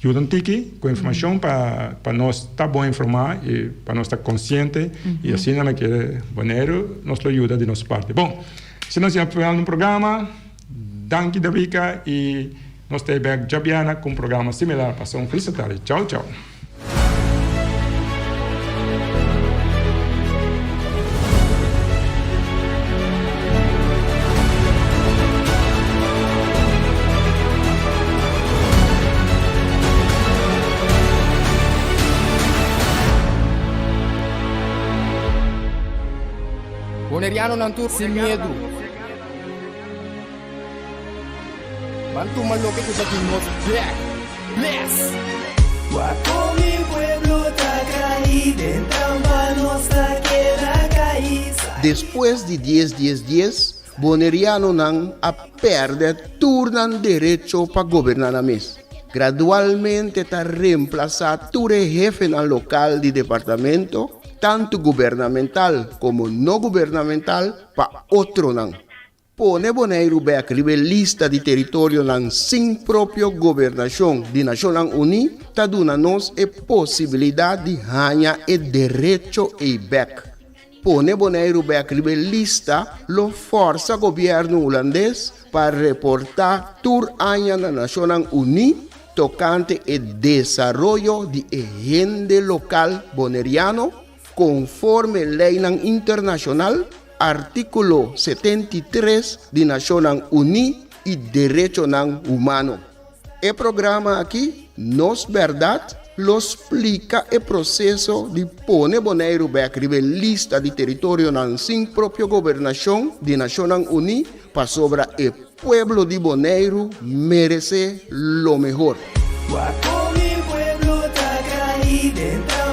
Speaker 6: Yuda un tiki ku informashon pa pa nos ta bon informá i pa nos ta konsiente i asina mi kere Boneiru nos lo yuda di nos parti. Bon, asina nos ya final di un programa. Danki Davika i nos ta e bek djabièrnè ku un programa similar. Pasa un felis tardi. Chau chau.
Speaker 2: Bonerianonan tur sin miedu. Ban tuma loke ku ta di nos bek. Bless!
Speaker 3: Wak kon mi pueblo. kai, den trampa nos ta keda kai.
Speaker 4: Despues di 10 10 10, bonerianonan a pèrdè tur nan derecho pa goberná nan mes. Gradualmente ta remplasá tur e hefenan lokal di departamento, tantu gubernamental komo no gubernamental, pa otronan. Pone Boneiru bèk riba e lista di teritorionan sin propio gobernashon di Nashonnan Uní ta duna nos e posibilidat di haña e derecho ei bèk. Pone Boneiru bèk riba e lista lo fòrsa gobièrnu hulandes pa reportá tur aña na Nashonnan Uní tokante e desaroyo di e hende lokal boneriano konforme leinan internashonal, artíkulo 73 di Nashonnan Uní i derechonan humano. E programa akí, Nos Bèrdat, lo splika e proseso di pone Boneiru bèk riba e lista di teritorionan sin propio gobernashon di Nashonnan Uní pasobra e pueblo di Boneiru meresé lo mehor.
Speaker 3: Wak kon mi pueblo ta kai den.